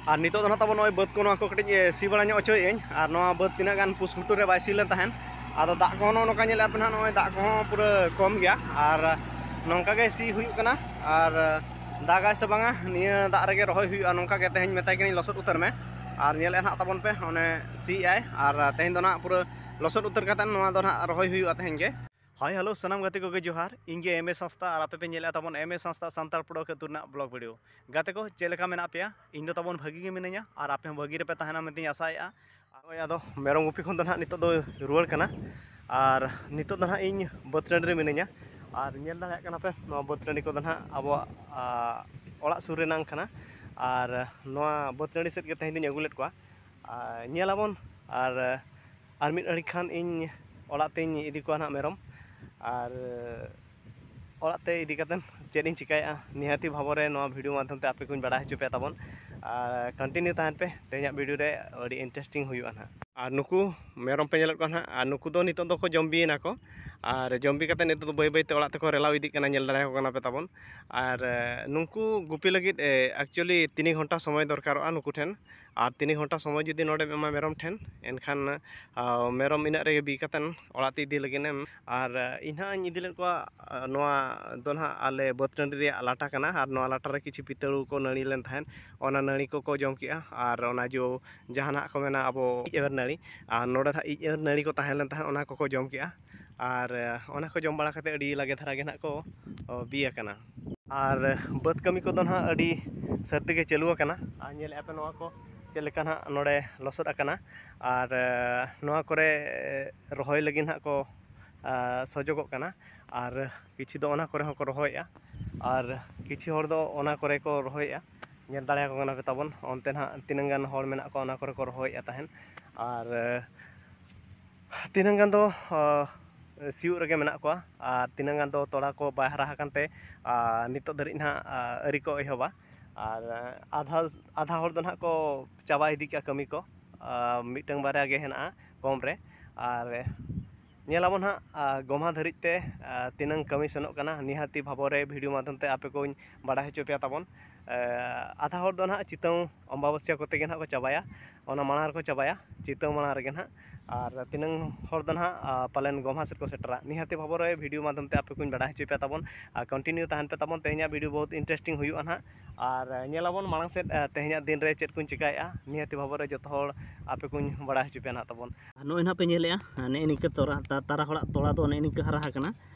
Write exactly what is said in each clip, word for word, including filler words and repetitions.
ᱟᱨ ᱱᱤᱛᱚᱜ ᱫᱚ ᱱᱟᱦᱟᱜ ᱛᱟᱵᱚᱱ ᱱᱚᱜᱼᱚᱭ ᱵᱟᱹᱫᱽ ᱠᱚ, ᱱᱚᱣᱟ ᱠᱚ ᱠᱟᱹᱴᱤᱡ, ᱮ, ᱥᱤ ᱵᱟᱲᱟ ᱧᱚᱜ ᱦᱚᱪᱚᱭᱮᱫ ᱟᱹᱧ᱾ ᱟᱨ ᱱᱚᱣᱟ ᱵᱟᱹᱫᱽ ᱛᱤᱱᱟᱹᱜ ᱜᱟᱱ ᱯᱩᱥ ᱜᱷᱩᱴᱩ ᱨᱮ ᱵᱟᱭ ᱥᱤ ᱞᱮᱱ ᱛᱟᱦᱮᱸᱫ, ᱟᱫᱚ ᱫᱟᱜ ᱠᱚᱦᱚᱸ ᱱᱚᱜᱼᱚ ᱱᱚᱝᱠᱟ ᱧᱮᱞᱮᱫᱼᱟ ᱯᱮ ᱱᱟᱦᱟᱜ, ᱱᱚᱜᱼᱚᱭ ᱫᱟᱜ ᱠᱚᱦᱚᱸ ᱯᱩᱨᱟᱹ ᱠᱚᱢ ᱜᱮᱭᱟ᱾ ᱟᱨ ᱱᱚᱝᱠᱟ ᱜᱮ ᱥᱤ ᱦᱩᱭᱩᱜ ᱠᱟᱱᱟ᱾ ᱟᱨ ᱫᱟᱜᱟᱭ ᱥᱮ ᱵᱟᱝᱟ, ᱱᱤᱭᱟᱹ ᱫᱟᱜ ᱨᱮᱜᱮ ᱨᱚᱦᱚᱭ ᱦᱩᱭᱩᱜᱼᱟ, ᱱᱚᱝᱠᱟ ᱜᱮ ᱛᱮᱦᱮᱧ ᱢᱮᱛᱟᱭ ᱠᱟᱹᱱᱟᱹᱧ, "ᱞᱚᱥᱚᱫ ᱩᱛᱟᱹᱨ ᱢᱮ", ᱟᱨ ᱧᱮᱞᱮᱫ ᱱᱟᱦᱟᱜ ᱛᱟᱵᱚᱱ ᱯᱮ, ᱚᱱᱮ ᱥᱤ ᱮᱜᱼᱟᱭ᱾ ᱟᱨ ᱛᱮᱦᱮᱧ ᱫᱚ ᱱᱟᱦᱟᱜ ᱯᱩᱨᱟᱹ ᱞᱚᱥᱚᱫ ᱩᱛᱟᱹᱨ ᱠᱟᱛᱮᱫ ᱱᱚᱣᱟ ᱫᱚ ᱱᱟᱦᱟᱜ ᱨᱚᱦᱚᱭ ᱦᱩᱭᱩᱜᱼᱟ ᱛᱮᱦᱮᱧ ᱜᱮ᱾ ᱦᱟᱭ, ᱦᱮᱞᱳ, ᱥᱟᱱᱟᱢ ᱜᱟᱛᱮ ᱠᱚᱜᱮ ᱡᱚᱦᱟᱨ᱾ ᱤᱧ ᱜᱮ ᱮᱢ ᱮ ᱥᱟᱸᱥᱛᱟ ᱟᱨ ᱟᱯᱮ ᱯᱮ ᱧᱮᱞᱮᱫᱼᱟ ᱛᱟᱵᱚᱱ ᱮᱢ ᱮ ᱥᱟᱸᱥᱛᱟ ᱥᱟᱱᱛᱟᱲ ᱯᱩᱰᱟᱹ ᱠᱷᱮᱛ ᱨᱮᱱᱟᱜ ᱵᱞᱚᱜ ᱵᱷᱤᱰᱤᱭᱳ᱾ ᱜᱟᱛᱮ ᱠᱚ, ᱪᱮᱫ ᱞᱮᱠᱟ ᱢᱮᱱᱟᱜ ᱯᱮᱭᱟ? ᱤᱧ ᱫᱚ ᱛᱟᱵᱚᱱ ᱵᱷᱟᱹᱜᱤ ᱜᱮ ᱢᱤᱱᱟᱹᱧᱟ ᱟᱨ ᱟᱯᱮ ᱦᱚᱸ ᱵᱷᱟᱹᱜᱤ ᱨᱮᱯᱮ ᱛᱟᱦᱮᱱᱟ ᱢᱮᱱᱛᱮᱧ ᱟᱥᱟᱭᱮᱫᱼᱟ᱾ ᱱᱚᱜᱼᱚᱭ ᱟᱫᱚ ᱢᱮᱨᱚᱢ ᱜᱩᱯᱤ ᱠᱷᱚᱱ ᱫᱚ ᱱᱟᱦᱟᱜ ᱱᱤᱛᱚᱜ ᱫᱚ ᱨᱩᱣᱟᱹᱲ ᱠᱟᱱᱟ᱾ ᱟᱨ ᱱᱤᱛᱚᱜ ᱫᱚ ᱱᱟᱦᱟᱜ ᱤᱧ ᱵᱟᱹᱫᱽ ᱴᱟᱺᱰᱤ ᱨᱮ ᱢᱤᱱᱟᱹᱧᱟ᱾ ᱟᱨ ᱧᱮᱞ ᱫᱟᱲᱮᱭᱟᱜ ᱠᱟᱱᱟ ᱯᱮ, ᱱᱚᱣᱟ ᱵᱟᱹᱫᱽ ᱴᱟᱺᱰᱤ ᱠᱚᱫᱚ ᱱᱟᱦᱟᱜ ᱟᱵᱚᱣᱟᱜ, ᱟ, ᱚᱲᱟᱜ ᱥᱩᱨ ᱨᱮᱱᱟᱝ ᱠᱟᱱᱟ᱾ ᱟᱨ ᱱᱚᱣᱟ ᱵᱟᱹᱫᱽ ᱴᱟᱺᱰᱤ ᱥᱮᱫ ᱜᱮ ᱛᱮᱦᱮᱧ ᱫᱚᱧ ᱟᱹᱜᱩ ᱞᱮᱫ ᱠᱚᱣᱟ᱾ ᱟᱨ ᱧᱮᱞᱟᱵᱚᱱ, ᱟᱨ, ᱟᱨ ᱢᱤᱫ ᱜᱷᱟᱹᱲᱤ ᱠᱷᱟᱱ ᱤᱧ ᱚᱲᱟᱜ ᱛᱮᱧ ᱤᱫᱤ ᱠᱚᱣᱟ ᱱᱟᱦᱟᱜ ᱢᱮᱨᱚᱢ᱾ ᱟᱨ ᱚᱲᱟᱜ ᱛᱮ ᱤᱫᱤ ᱠᱟᱛᱮᱫ ᱪᱮᱫ ᱤᱧ ᱪᱤᱠᱟᱹᱭᱮᱫᱼᱟ, ᱱᱤᱦᱟᱹᱛᱤ ᱵᱷᱟᱵᱚᱱ ᱨᱮ ᱱᱚᱣᱟ ᱵᱷᱤᱰᱤᱭᱳ ᱢᱟᱫᱽᱫᱷᱚᱢ ᱛᱮ ᱟᱯᱮ ᱠᱚᱧ ᱵᱟᱲᱟᱭ ᱦᱚᱪᱚ ᱯᱮᱭᱟ ᱛᱟᱵᱚᱱ᱾ ᱟᱨ ᱠᱚᱱᱴᱤᱱᱤᱭᱩ ᱛᱟᱦᱮᱱ ᱯᱮ, ᱛᱮᱦᱮᱧᱟᱜ ᱵᱷᱤᱰᱤᱭᱳ ᱨᱮ ᱟᱹᱰᱤ ᱤᱱᱴᱟᱨᱮᱥᱴᱤᱝ ᱦᱩᱭᱩᱜᱼᱟ ᱱᱟᱦᱟᱜ᱾ ᱟᱨ ᱱᱩᱠᱩ ᱢᱮᱨᱚᱢ ᱯᱮ ᱧᱮᱞᱮᱫ ᱠᱚᱣᱟ ᱱᱟᱦᱟᱜ, ᱟᱨ ᱱᱩᱠᱩ ᱫᱚ ᱱᱤᱛᱚᱜ ᱫᱚᱠᱚ ᱡᱚᱢ ᱵᱤᱭᱮᱱᱟ ᱠᱚ᱾ ᱟᱨ ᱡᱚᱢ ᱵᱤ ᱠᱟᱛᱮᱫ ᱱᱤᱛᱚᱜ ᱫᱚ ᱵᱟᱹᱭ ᱵᱟᱹᱭ ᱛᱮ ᱚᱲᱟᱜ ᱛᱮᱠᱚ ᱨᱮᱞᱟᱣ ᱤᱫᱤᱜ ᱠᱟᱱᱟ, ᱧᱮᱞ ᱫᱟᱲᱮᱭᱟᱠᱚ ᱠᱟᱱᱟ ᱯᱮ ᱛᱟᱵᱚᱱ᱾ ᱟᱨ, ᱮ, ᱱᱩᱠᱩ ᱜᱩᱯᱤ ᱞᱟᱹᱜᱤᱫ, ᱮ, actually ᱛᱤᱱᱤ ᱜᱷᱚᱱᱴᱟ ᱥᱚᱢᱚᱭ ᱫᱚᱨᱠᱟᱨᱚᱜᱼᱟ ᱱᱩᱠᱩ ᱴᱷᱮᱱ᱾ ᱟᱨ ᱛᱤᱱᱤ ᱜᱷᱚᱱᱴᱟ ᱥᱚᱢᱚᱭ ᱡᱩᱫᱤ ᱱᱚᱰᱮᱢ ᱮᱢᱟ ᱢᱮᱨᱚᱢ ᱴᱷᱮᱱ, ᱮᱱᱠᱷᱟᱱ, ᱟ, ᱢᱮᱨᱚᱢ ᱤᱱᱟᱹᱜ ᱨᱮᱜᱮ ᱵᱤ ᱠᱟᱛᱮᱫ ᱚᱲᱟᱜ ᱛᱮ ᱤᱫᱤ ᱞᱟᱹᱜᱤᱫ ᱮᱢ᱾ ᱟᱨ, ᱮ, ᱤᱧ ᱦᱟᱸᱜ ᱤᱧ ᱤᱫᱤ ᱞᱮᱫ ᱠᱚᱣᱟ, ᱟ, ᱱᱚᱣᱟ ᱫᱚ ᱱᱟᱦᱟᱜ ᱟᱞᱮ ᱵᱟᱹᱫᱽ ᱴᱟᱺᱰᱤ ᱨᱮᱭᱟᱜ ᱞᱟᱴᱟ ᱠᱟᱱᱟ᱾ ᱟᱨ ᱱᱚᱣᱟ ᱞᱟᱴᱟ ᱨᱮ ᱠᱤᱪᱷᱩ ᱯᱤᱛᱟᱹᱲᱩ ᱠᱚ ᱱᱟᱹᱲᱤ ᱞᱮᱱ ᱛᱟᱦᱮᱸᱫ, ᱚᱱᱟ ᱱᱟᱹᱲᱤ ᱠᱚᱠᱚ ᱡᱚᱢ ᱠᱮᱜᱼᱟ᱾ ᱟᱨ ᱚᱱᱟ ᱡᱚ ᱡᱟᱦᱟᱱᱟᱜ ᱠᱚ ᱢᱮᱱᱟ ᱟᱵᱚ ᱤᱡ ᱮᱣᱮᱨ ᱱᱟᱹᱲᱤ, ᱟᱨ ᱱᱚᱰᱮ ᱱᱟᱦᱟᱜ ᱤᱡ ᱮᱣᱮᱨ ᱱᱟᱹᱲᱤ ᱠᱚ ᱛᱟᱦᱮᱸ ᱞᱮᱱ ᱛᱟᱦᱮᱸᱫ, ᱚᱱᱟ ᱠᱚᱠᱚ ᱡᱚᱢ ᱠᱮᱜᱼᱟ᱾ ᱟᱨ, ᱮ, ᱚᱱᱟ ᱠᱚ ᱡᱚᱢ ᱵᱟᱲᱟ ᱠᱟᱛᱮᱫ ᱟᱹᱰᱤ ᱞᱟᱜᱮ ᱫᱷᱟᱨᱟ ᱜᱮ ᱱᱟᱦᱟᱜ ᱠᱚ, ᱚ, ᱵᱤ ᱟᱠᱟᱱᱟ᱾ ᱟᱨ ᱵᱟᱹᱫᱽ ᱠᱟᱹᱢᱤ ᱠᱚᱫᱚ ᱱᱟᱦᱟᱜ ᱟᱹᱰᱤ ᱥᱟᱹᱨᱫᱤ ᱜᱮ ᱪᱟᱹᱞᱩ ᱟᱠᱟᱱᱟ᱾ ᱟᱨ ᱧᱮᱞᱮᱫᱼᱟ ᱯᱮ ᱱᱚᱣᱟ ᱠᱚ ᱪᱮᱫ ᱞᱮᱠᱟ ᱱᱟᱦᱟᱜ ᱱᱚᱰᱮ ᱞᱚᱥᱚᱫ ᱟᱠᱟᱱᱟ᱾ ᱟᱨ, ᱮ, ᱱᱚᱣᱟ ᱠᱚᱨᱮ, ᱮ, ᱨᱚᱦᱚᱭ ᱞᱟᱹᱜᱤᱫ ᱱᱟᱦᱟᱜ ᱠᱚ, ᱟ, ᱥᱚᱡᱚᱜᱚᱜ ᱠᱟᱱᱟ᱾ ᱟᱨ ᱠᱤᱪᱷᱩ ᱫᱚ ᱚᱱᱟ ᱠᱚᱨᱮ ᱦᱚᱸᱠᱚ ᱨᱚᱦᱚᱭᱮᱫᱼᱟ᱾ ᱟᱨ ᱠᱤᱪᱷᱩ ᱦᱚᱲ ᱫᱚ ᱚᱱᱟ ᱠᱚᱨᱮ ᱠᱚ ᱨᱚᱦᱚᱭᱮᱫᱼᱟ᱾ ᱧᱮᱞ ᱫᱟᱲᱮᱭᱟᱠᱚ ᱠᱟᱱᱟ ᱯᱮ ᱛᱟᱵᱚᱱ, ᱚᱱᱛᱮ ᱱᱟᱦᱟᱜ ᱛᱤᱱᱟᱹᱝ ᱜᱟᱱ ᱦᱚᱲ ᱢᱮᱱᱟᱜ ᱠᱚᱣᱟ, ᱚᱱᱟ ᱠᱚᱨᱮ ᱠᱚ ᱨᱚᱦᱚᱭᱮᱫᱼᱟ ᱛᱟᱦᱮᱸᱫ᱾ ᱟᱨ, ᱮ, ᱛᱤᱱᱟᱹᱝ ᱜᱟᱱ ᱫᱚ, ᱚ, ᱥᱤᱭᱳᱜ ᱨᱮᱜᱮ ᱢᱮᱱᱟᱜ ᱠᱚᱣᱟ, ᱟᱨ ᱛᱤᱱᱟᱹᱝ ᱜᱟᱱ ᱫᱚ ᱛᱚᱲᱟ ᱠᱚ ᱵᱟᱭ ᱦᱟᱨᱟ ᱟᱠᱟᱱ ᱛᱮ, ᱟᱨ ᱱᱤᱛᱚᱜ ᱫᱷᱟᱹᱨᱤᱡ ᱱᱟᱦᱟᱜ, ᱟ, ᱟᱹᱣᱨᱤ ᱠᱚ ᱮᱦᱚᱵᱟ᱾ ᱟᱨ, ᱟ, ᱟᱫᱷᱟ, ᱟᱫᱷᱟ ᱦᱚᱲ ᱫᱚ ᱱᱟᱦᱟᱜ ᱠᱚ ᱪᱟᱵᱟ ᱤᱫᱤ ᱠᱮᱜᱼᱟ ᱠᱟᱹᱢᱤ ᱠᱚ, ᱟ, ᱢᱤᱫᱴᱟᱝ ᱵᱟᱨᱭᱟ ᱜᱮ ᱦᱮᱱᱟᱜᱼᱟ ᱠᱚᱢ ᱨᱮ᱾ ᱟᱨ ᱧᱮᱞᱟᱵᱚᱱ ᱦᱟᱸᱜ, ᱟ, ᱜᱚᱢᱦᱟ ᱫᱷᱟᱹᱨᱤᱡ ᱛᱮ, ᱟ, ᱛᱤᱱᱟᱹᱝ ᱠᱟᱹᱢᱤ ᱥᱮᱱᱚᱜ ᱠᱟᱱᱟ, ᱱᱤᱦᱟᱹᱛᱤ ᱵᱷᱟᱵᱚ ᱨᱮ ᱵᱷᱤᱰᱤᱭᱳ ᱢᱟᱫᱽᱫᱷᱚᱢ ᱛᱮ ᱟᱯᱮ ᱠᱚᱧ ᱵᱟᱲᱟᱭ ᱦᱚᱪᱚ ᱯᱮᱭᱟ ᱛᱟᱵᱚᱱ᱾ ᱟᱫᱷᱟ ᱦᱚᱲ ᱫᱚ ᱱᱟᱦᱟᱜ ᱪᱤᱛᱟᱹᱣ ᱚᱢᱵᱟᱵᱟᱹᱥᱭᱟᱹ ᱠᱚᱛᱮ ᱜᱮ ᱱᱟᱦᱟᱜ ᱠᱚ ᱪᱟᱵᱟᱭᱟ, ᱚᱱᱟ ᱢᱟᱲᱟᱝ ᱨᱮᱠᱚ ᱪᱟᱵᱟᱭᱟ, ᱪᱤᱛᱟᱹᱣ ᱢᱟᱲᱟᱝ ᱨᱮᱜᱮ ᱱᱟᱦᱟᱜ᱾ ᱟᱨ ᱛᱤᱱᱟᱹᱝ ᱦᱚᱲ ᱫᱚ ᱱᱟᱦᱟᱜ ᱯᱟᱞᱮᱱ ᱜᱚᱢᱦᱟ ᱥᱮᱫ ᱠᱚ ᱥᱮᱴᱮᱨᱟ᱾ ᱱᱤᱦᱟᱹᱛᱤ ᱵᱷᱟᱵᱚᱨ ᱨᱮ ᱵᱷᱤᱰᱤᱭᱳ ᱢᱟᱫᱽᱫᱷᱚᱢ ᱛᱮ ᱟᱯᱮ ᱠᱚᱧ ᱵᱟᱲᱟᱭ ᱦᱚᱪᱚᱭ ᱯᱮ ᱛᱟᱵᱚᱱ᱾ ᱟᱨ ᱠᱚᱱᱴᱤᱱᱤᱭᱩ ᱛᱟᱦᱮᱱ ᱯᱮ ᱛᱟᱵᱚᱱ, ᱛᱮᱦᱮᱧᱟᱜ ᱵᱷᱤᱰᱤᱭᱳ ᱵᱚᱦᱩᱛ ᱤᱱᱴᱟᱨᱮᱥᱴᱤᱝ ᱦᱩᱭᱩᱜᱼᱟ ᱱᱟᱦᱟᱜ᱾ ᱟᱨ ᱧᱮᱞᱟᱵᱚᱱ ᱢᱟᱲᱟᱝ ᱥᱮᱫ ᱛᱮᱦᱮᱧᱟᱜ ᱫᱤᱱ ᱨᱮ ᱪᱮᱫ ᱠᱚᱧ ᱪᱤᱠᱟᱹᱭᱮᱫᱼᱟ, ᱱᱤᱦᱟᱹᱛᱤ ᱵᱷᱟᱵᱚᱨ ᱨᱮ ᱡᱚᱛᱚ ᱦᱚᱲ ᱟᱯᱮ ᱠᱚᱧ ᱵᱟᱲᱟᱭ ᱦᱚᱪᱚ ᱯᱮᱭᱟ ᱱᱟᱦᱟᱜ ᱛᱟᱵᱚᱱ᱾ ᱱᱚᱜᱼᱚᱭ ᱱᱟᱦᱟᱜ ᱯᱮ ᱧᱮᱞᱮᱫᱼᱟ, ᱱᱮᱜᱼᱮ ᱱᱤᱝᱠᱟᱹ ᱛᱚᱨᱟ, ᱛᱟ-, ᱛᱟᱨᱟ ᱦᱚᱲᱟᱜ ᱛᱚᱲᱟ ᱫᱚ ᱱᱮᱜᱼᱮ ᱱᱤᱝᱠᱟᱹ ᱦᱟᱨᱟ ᱟᱠᱟᱱᱟ᱾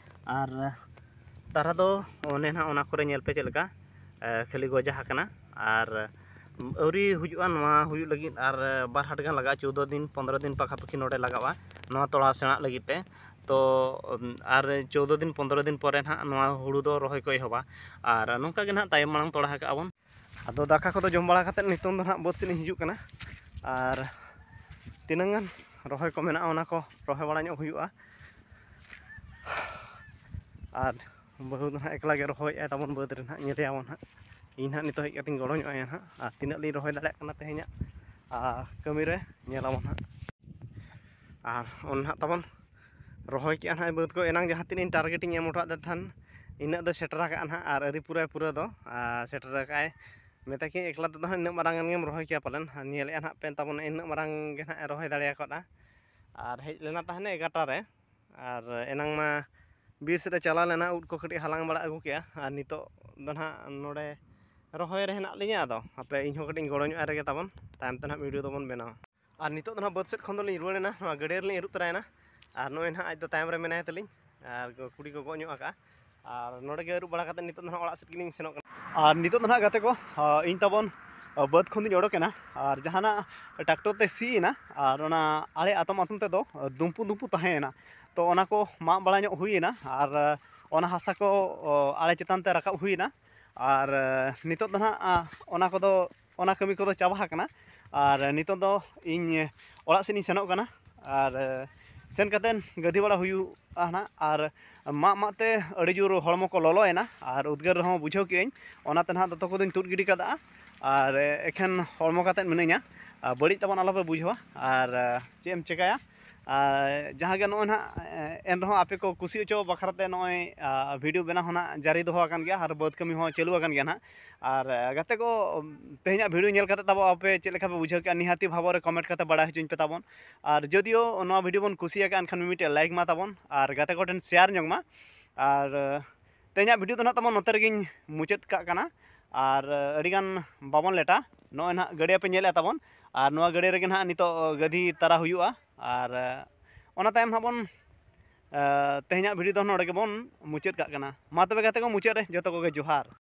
ᱟᱨ ᱛᱟᱨᱟ ᱫᱚ ᱚᱱᱮ ᱱᱟᱦᱟᱜ ᱚᱱᱟ ᱠᱚᱨᱮ ᱧᱮᱞ ᱯᱮ ᱪᱮᱫ ᱞᱮᱠᱟ, ᱮ, ᱠᱷᱟᱹᱞᱤ ᱜᱚᱡᱟ ᱟᱠᱟᱱᱟ᱾ ᱟᱨ ᱟᱹᱣᱨᱤ ᱦᱩᱭᱩᱜᱼᱟ, ᱱᱚᱣᱟ ᱦᱩᱭᱩᱜ ᱞᱟᱹᱜᱤᱫ ᱟᱨ ᱵᱟᱨ ᱦᱟᱴ ᱜᱟᱱ ᱞᱟᱜᱟᱜᱼᱟ, ᱪᱳᱫᱽᱫᱳ ᱫᱤᱱ, ᱯᱚᱱᱫᱽᱨᱚ ᱫᱤᱱ ᱯᱟᱠᱟᱯᱟᱠᱤ ᱱᱚᱰᱮ ᱞᱟᱜᱟᱜᱼᱟ ᱱᱚᱣᱟ ᱛᱚᱲᱟ ᱥᱮᱬᱟᱜ ᱞᱟᱹᱜᱤᱫ ᱛᱮ᱾ ᱛᱚ ᱟᱨ ᱪᱳᱫᱽᱫᱳ ᱫᱤᱱ, ᱯᱚᱱᱫᱽᱨᱚ ᱫᱤᱱ ᱯᱚᱨᱮ ᱱᱟᱦᱟᱜ ᱱᱚᱣᱟ ᱦᱩᱲᱩ ᱫᱚ ᱨᱚᱦᱚᱭ ᱠᱚ ᱮᱦᱚᱵᱟ᱾ ᱟᱨ ᱱᱚᱝᱠᱟ ᱜᱮ ᱱᱟᱦᱟᱜ ᱛᱟᱭᱚᱢ ᱢᱟᱲᱟᱝ ᱛᱚᱲᱟ ᱟᱠᱟᱜᱼᱟ ᱵᱚᱱ᱾ ᱟᱫᱚ ᱫᱟᱠᱟ ᱠᱚᱫᱚ ᱡᱚᱢ ᱵᱟᱲᱟ ᱠᱟᱛᱮᱫ ᱱᱤᱛᱚᱝ ᱫᱚ ᱱᱟᱦᱟᱜ ᱵᱟᱹᱫᱽ ᱥᱮᱫ ᱤᱧ ᱦᱤᱡᱩᱜ ᱠᱟᱱᱟ᱾ ᱟᱨ ᱛᱤᱱᱟᱹᱝ ᱜᱟᱱ ᱨᱚᱦᱚᱭ ᱠᱚ ᱢᱮᱱᱟᱜᱼᱟ, ᱚᱱᱟ ᱠᱚ ᱨᱚᱦᱚᱭ ᱵᱟᱲᱟ ᱧᱚᱜ ᱦᱩᱭᱩᱜᱼᱟ᱾ ᱟᱨ ᱵᱟᱹᱦᱩ ᱫᱚ ᱱᱟᱦᱟᱜ ᱮᱠᱞᱟ ᱜᱮ ᱨᱚᱦᱚᱭᱮᱫᱼᱟᱭ ᱛᱟᱵᱚᱱ ᱵᱟᱹᱫᱽ ᱨᱮ ᱱᱟᱦᱟᱜ, ᱧᱮᱞᱮᱭᱟᱵᱚᱱ ᱱᱟᱦᱟᱜ᱾ ᱤᱧ ᱱᱟᱦᱟᱜ ᱱᱤᱛᱚᱜ ᱦᱮᱡ ᱠᱟᱛᱮᱧ ᱜᱚᱲᱚ ᱧᱚᱜ ᱟᱭᱟ ᱱᱟᱦᱟᱜ, ᱟᱨ ᱛᱤᱱᱟᱹᱜ ᱞᱤᱧ ᱨᱚᱦᱚᱭ ᱫᱟᱲᱮᱭᱟᱜ ᱠᱟᱱᱟ ᱛᱮᱦᱮᱧᱟᱜ, ᱟᱨ ᱠᱟᱹᱢᱤ ᱨᱮ ᱧᱮᱞᱟᱵᱚᱱ ᱱᱟᱦᱟᱜ᱾ ᱟᱨ ᱚᱱᱟ ᱱᱟᱦᱟᱜ ᱛᱟᱵᱚᱱ ᱨᱚᱦᱚᱭ ᱠᱮᱜᱼᱟ ᱱᱟᱦᱟᱜ ᱵᱟᱹᱫᱽ ᱠᱚ, ᱮᱱᱟᱝ ᱡᱟᱦᱟᱸ ᱛᱤᱱᱟᱹᱜ ᱤᱧ ᱴᱟᱨᱜᱮᱴ ᱤᱧ ᱮᱢ ᱦᱚᱴᱚ ᱟᱫᱮ ᱛᱟᱦᱮᱱ, ᱤᱱᱟᱹᱜ ᱫᱚ ᱥᱮᱴᱮᱨ ᱟᱠᱟᱜᱼᱟ ᱱᱟᱦᱟᱜ, ᱟᱨ ᱟᱹᱣᱨᱤ ᱯᱩᱨᱟᱹᱭ ᱯᱩᱨᱟᱹ ᱫᱚ, ᱟᱨ ᱥᱮᱴᱮᱨ ᱟᱠᱟᱜᱼᱟᱭ᱾ ᱢᱮᱛᱟ ᱠᱤᱧ ᱮᱠᱞᱟ ᱛᱮᱫᱚ ᱦᱟᱸᱜ ᱤᱱᱟᱹᱜ ᱢᱟᱨᱟᱝ ᱜᱟᱱ ᱜᱮᱢ ᱨᱚᱦᱚᱭ ᱠᱮᱭᱟ ᱯᱟᱞᱮᱱ, ᱟᱨ ᱧᱮᱞᱮᱫᱼᱟ ᱱᱟᱦᱟᱜ ᱯᱮ ᱛᱟᱵᱚᱱ ᱤᱱᱟᱹᱜ ᱢᱟᱨᱟᱝ ᱜᱮ ᱱᱟᱦᱟᱜ ᱮ ᱨᱚᱦᱚᱭ ᱫᱟᱲᱮ ᱟᱠᱟᱫᱼᱟ᱾ ᱟᱨ ᱦᱮᱡ ᱞᱮᱱᱟ ᱛᱟᱦᱮᱱᱮ ᱮᱜᱟᱨᱚᱴᱟ ᱨᱮ, ᱟᱨ ᱮᱱᱟᱝ ᱢᱟ ᱵᱤᱨ ᱥᱮᱫ ᱮ ᱪᱟᱞᱟᱣ ᱞᱮᱱᱟ, ᱩᱫ ᱠᱚ ᱠᱟᱹᱴᱤᱡ ᱦᱟᱞᱟᱝ ᱵᱟᱲᱟ ᱟᱹᱜᱩ ᱠᱮᱜᱼᱟ, ᱟᱨ ᱱᱤᱛᱚᱜ ᱫᱚ ᱱᱟᱦᱟᱜ ᱱᱚᱰᱮ ᱨᱚᱦᱚᱭ ᱨᱮ ᱦᱮᱱᱟᱜ ᱞᱤᱧᱟ᱾ ᱟᱫᱚ ᱦᱟᱯᱮ ᱤᱧ ᱦᱚᱸ ᱠᱟᱹᱴᱤᱡ ᱤᱧ ᱜᱚᱲᱚ ᱧᱚᱜ ᱟᱭ ᱨᱮᱜᱮ ᱛᱟᱵᱚᱱ, ᱛᱟᱭᱚᱢ ᱛᱮ ᱱᱟᱦᱟᱜ ᱵᱷᱤᱰᱤᱭᱳ ᱫᱚᱵᱚᱱ ᱵᱮᱱᱟᱣᱟ᱾ ᱟᱨ ᱱᱤᱛᱚᱜ ᱫᱚ ᱱᱟᱦᱟᱜ ᱵᱟᱹᱫᱽ ᱥᱮᱫ ᱠᱷᱚᱱ ᱫᱚᱞᱤᱧ ᱨᱩᱣᱟᱹᱲ ᱮᱱᱟ, ᱱᱚᱣᱟ ᱜᱟᱹᱰᱭᱟᱹ ᱨᱮᱞᱤᱧ ᱟᱹᱨᱩᱵ ᱛᱚᱨᱟᱭᱮᱱᱟ᱾ ᱟᱨ ᱱᱚᱜᱼᱚᱭ ᱱᱟᱦᱟᱜ ᱟᱡ ᱫᱚ ᱛᱟᱭᱚᱢ ᱨᱮ ᱢᱮᱱᱟᱭ ᱛᱟᱹᱞᱤᱧ, ᱟᱨ ᱠᱩᱲᱤ ᱠᱚ ᱜᱚᱜ ᱧᱚᱜ ᱟᱠᱟᱫᱼᱟ᱾ ᱟᱨ ᱱᱚᱰᱮ ᱜᱮ ᱟᱹᱨᱩᱵ ᱵᱟᱲᱟ ᱠᱟᱛᱮᱫ ᱱᱤᱛᱚᱜ ᱫᱚ ᱱᱟᱦᱟᱜ ᱚᱲᱟᱜ ᱥᱮᱫ ᱜᱮᱞᱤᱧ ᱥᱮᱱᱚᱜ ᱠᱟᱱᱟ᱾ ᱟᱨ ᱱᱤᱛᱚᱜ ᱫᱚ ᱱᱟᱦᱟᱜ ᱜᱟᱛᱮ ᱠᱚ, ᱟᱨ ᱤᱧ ᱛᱟᱵᱚᱱ, ᱟᱨ ᱵᱟᱹᱫᱽ ᱠᱷᱚᱱ ᱫᱚᱧ ᱚᱰᱚᱠ ᱮᱱᱟ, ᱟᱨ ᱡᱟᱦᱟᱱᱟᱜ ᱴᱨᱟᱠᱴᱚᱨ ᱛᱮ ᱥᱤ ᱮᱱᱟ, ᱟᱨ ᱚᱱᱟ ᱟᱲᱮ ᱟᱛᱚᱢ ᱟᱛᱚᱢ ᱛᱮᱫᱚ ᱫᱩᱢᱯᱩ ᱫᱩᱢᱯᱩ ᱛᱟᱦᱮᱸᱭᱮᱱᱟ᱾ ᱛᱚ ᱚᱱᱟ ᱠᱚ ᱢᱟᱜ ᱵᱟᱲᱟ ᱧᱚᱜ ᱦᱩᱭᱮᱱᱟ, ᱟᱨ ᱚᱱᱟ ᱦᱟᱥᱟ ᱠᱚ ᱟᱲᱮ ᱪᱮᱛᱟᱱ ᱛᱮ ᱨᱟᱠᱟᱵ ᱦᱩᱭᱮᱱᱟ᱾ ᱟᱨ ᱱᱤᱛᱚᱜ ᱫᱚ ᱱᱟᱦᱟᱜ ᱚᱱᱟ ᱠᱚᱫᱚ, ᱚᱱᱟ ᱠᱟᱹᱢᱤ ᱠᱚᱫᱚ ᱪᱟᱵᱟ ᱟᱠᱟᱱᱟ᱾ ᱟᱨ ᱱᱤᱛᱚᱜ ᱫᱚ ᱤᱧ ᱚᱲᱟᱜ ᱥᱮᱫ ᱤᱧ ᱥᱮᱱᱚᱜ ᱠᱟᱱᱟ, ᱟᱨ ᱥᱮᱱ ᱠᱟᱛᱮᱫ ᱜᱟᱹᱫᱷᱤ ᱵᱟᱲᱟ ᱦᱩᱭᱩᱜᱼᱟ ᱱᱟᱦᱟᱜ᱾ ᱟᱨ ᱢᱟᱜ ᱢᱟᱜ ᱛᱮ ᱟᱹᱰᱤ ᱡᱳᱨ ᱦᱚᱲᱢᱚ ᱠᱚ ᱞᱚᱞᱚᱭᱮᱱᱟ, ᱟᱨ ᱩᱫᱽᱜᱟᱹᱨ ᱨᱮᱦᱚᱸ ᱵᱩᱡᱷᱟᱹᱣ ᱠᱮᱜᱼᱟᱹᱧ᱾ ᱚᱱᱟᱛᱮ ᱱᱟᱦᱟᱜ ᱫᱚᱛᱚ ᱠᱚᱫᱚᱧ ᱛᱩᱫ ᱜᱤᱰᱤ ᱠᱟᱫᱟ, ᱟᱨ ᱮᱠᱷᱮᱱ ᱦᱚᱲᱢᱚ ᱠᱟᱛᱮᱫ ᱢᱤᱱᱟᱹᱧᱟ᱾ ᱟᱨ ᱵᱟᱹᱲᱤᱡ ᱛᱟᱵᱚᱱ ᱟᱞᱚᱯᱮ ᱵᱩᱡᱷᱟᱹᱣᱟ, ᱟᱨ ᱪᱮᱫ ᱮᱢ ᱪᱮᱠᱟᱭᱟ, ᱟᱨ ᱡᱟᱦᱟᱸ ᱜᱮ ᱱᱚᱜᱼᱚᱭ ᱱᱟᱦᱟᱜ, ᱮ, ᱮᱱ ᱨᱮᱦᱚᱸ ᱟᱯᱮ ᱠᱚ ᱠᱩᱥᱤ ᱦᱚᱪᱚ ᱵᱟᱠᱷᱨᱟ ᱛᱮ ᱱᱚᱜᱼᱚᱭ, ᱟ, video ᱵᱮᱱᱟᱣ ᱦᱚᱸ ᱱᱟᱦᱟᱜ ᱡᱟᱹᱨᱤ ᱫᱚᱦᱚ ᱟᱠᱟᱱ ᱜᱮᱭᱟ ᱟᱨ ᱵᱟᱹᱫᱽ ᱠᱟᱹᱢᱤ ᱦᱚᱸ ᱪᱟᱹᱞᱩ ᱟᱠᱟᱱ ᱜᱮᱭᱟ ᱱᱟᱦᱟᱜ᱾ ᱟᱨ, ᱮ, ᱜᱟᱛᱮ ᱠᱚ, ᱛᱮᱦᱮᱧᱟᱜ video ᱧᱮᱞ ᱠᱟᱛᱮ ᱛᱟᱵᱚ ᱟᱯᱮ ᱪᱮᱫ ᱞᱮᱠᱟ ᱯᱮ ᱵᱩᱡᱷᱟᱹᱣ ᱠᱮᱜᱼᱟ, ᱱᱤᱦᱟᱹᱛᱤ ᱵᱷᱟᱵᱚ ᱨᱮ comment ᱠᱟᱛᱮ ᱵᱟᱲᱟᱭ ᱦᱚᱪᱚᱧ ᱯᱮ ᱛᱟᱵᱚᱱ᱾ ᱟᱨ ᱡᱚᱫᱤᱭᱳ ᱱᱚᱣᱟ video ᱵᱚᱱ ᱠᱩᱥᱤᱭᱟᱠᱟᱜᱼᱟ, ᱮᱱᱠᱷᱟᱱ ᱢᱤᱫᱴᱮᱡ like ᱢᱟ ᱛᱟᱵᱚᱱ ᱟᱨ ᱜᱟᱛᱮ ᱠᱚᱴᱷᱮᱱ share ᱧᱚᱜ ᱢᱟ᱾ ᱟᱨ, ᱮ, ᱛᱮᱦᱮᱧᱟᱜ video ᱫᱚ ᱱᱟᱦᱟᱜ ᱛᱟᱵᱚᱱ ᱱᱚᱛᱮ ᱨᱮᱜᱮᱧ ᱢᱩᱪᱟᱹᱫ ᱠᱟᱜ ᱠᱟᱱᱟ᱾ ᱟᱨ, ᱮ, ᱟᱹᱰᱤᱜᱟᱱ ᱵᱟᱵᱚᱱ ᱞᱮᱴᱟ, ᱱᱚᱜᱼᱚᱭ ᱱᱟᱦᱟᱜ ᱜᱟᱹᱰᱭᱟᱹ ᱯᱮ ᱧᱮᱞᱮᱫᱼᱟ ᱛᱟᱵᱚᱱ, ᱟᱨ ᱱᱚᱣᱟ ᱜᱟᱹᱰᱭᱟᱹ ᱨᱮᱜᱮ ᱱᱟᱦᱟᱜ ᱱᱤᱛᱚᱜ ᱜᱟᱹᱫᱷᱤ ᱛᱟᱨᱟ ᱦᱩᱭᱩᱜᱼᱟ᱾ ᱟᱨ, ᱮ, ᱚᱱᱟ ᱛᱟᱭᱚᱢ ᱦᱟᱸᱜ ᱵᱚᱱ, ᱮ, ᱛᱮᱦᱮᱧᱟᱜ video ᱫᱚ ᱱᱚᱰᱮ ᱜᱮᱵᱚᱱ ᱢᱩᱪᱟᱹᱫ ᱠᱟᱜ ᱠᱟᱱᱟ᱾ ᱢᱟ ᱛᱚᱵᱮ ᱜᱟᱛᱮ ᱠᱚ, ᱢᱩᱪᱟᱹᱫ ᱨᱮ ᱡᱚᱛᱚ ᱠᱚᱜᱮ ᱡᱚᱦᱟᱨ᱾